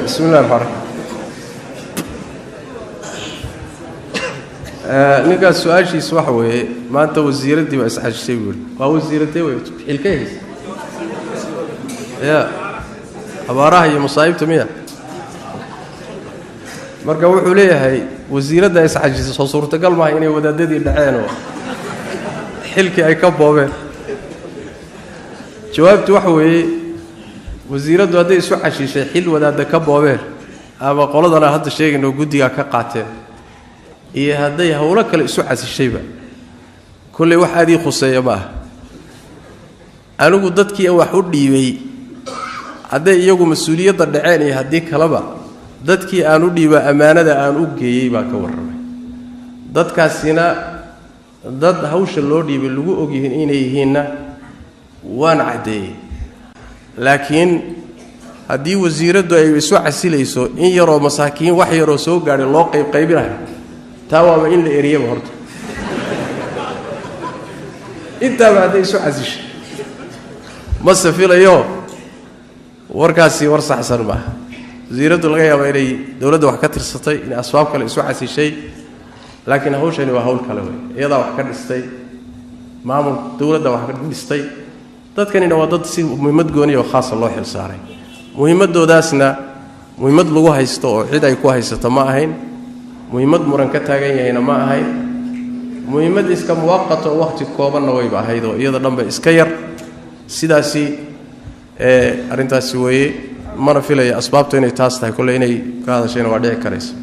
Bismi llahi raxmaan raxiim. Ninkaas su-aashiisa waxa weeye, maanta wasiiraddii baa isxajishay buu yihi. Waa wasiiradee wey xilkay haysa ya abaaraha iyo masaa'ibta miya? Marka wuxuu leeyahay wasiiradda isxajisay, soo suurtagal maaha inay wadaadadii dhaceen oo xilkii ay ka boobeen? Jawaabtu waxa weeye, wasiiraddu hadday isu xashiishay xil wadaadda ka boobeen ama qoladana hadda sheegayno guddigaa ka qaateen, iyo hadday howlo kale isu xasishayba, kolley wax aadii khuseeya ma aha. Anigu dadkii wax u dhiibay, hadday iyagu mas-uuliyadda dhaceen iyo haddii kaleba, dadkii aan u dhiiba ammaanada aan u geeyey baa ka warramay. Dadkaasina dad hawsha loo dhiibay lagu ogyihiin inay yihiinna waan caddeeyey. Laakiin haddii wasiiraddu ay isu casilayso in yaroo masaakiin wax yaroo soo gaadhay loo qaybqaybinayo, taa waaba in la eriyaba horta. Intaaba hadday isu casishay, mase filayo warkaasi war saxsan maaha. Wasiiraddu laga yaaba inay dowladda wax ka tirsatay, inay asbaab kale isu casishay, laakiin hawshani waa hawl kale wey. Iyadaa wax ka dhistay maamul, dowladda wax ka dhistay, dadkanina waa dad si muhiimad gooniya oo khaasa loo xil saaray. Muhiimadoodaasna muhiimad lagu haysto oo cid ay ku haysato ma ahayn, muhiimad muran ka taagan yahayna ma ahayn, muhiimad iska muwaqato oo wakhti koobanna wayba ahayd oo iyada dhanba iska yar. Sidaasi arrintaasi weeye, mana filaya asbaabtu inay taas tahay. Kolley inay ka hadashayna waa dhici karaysa.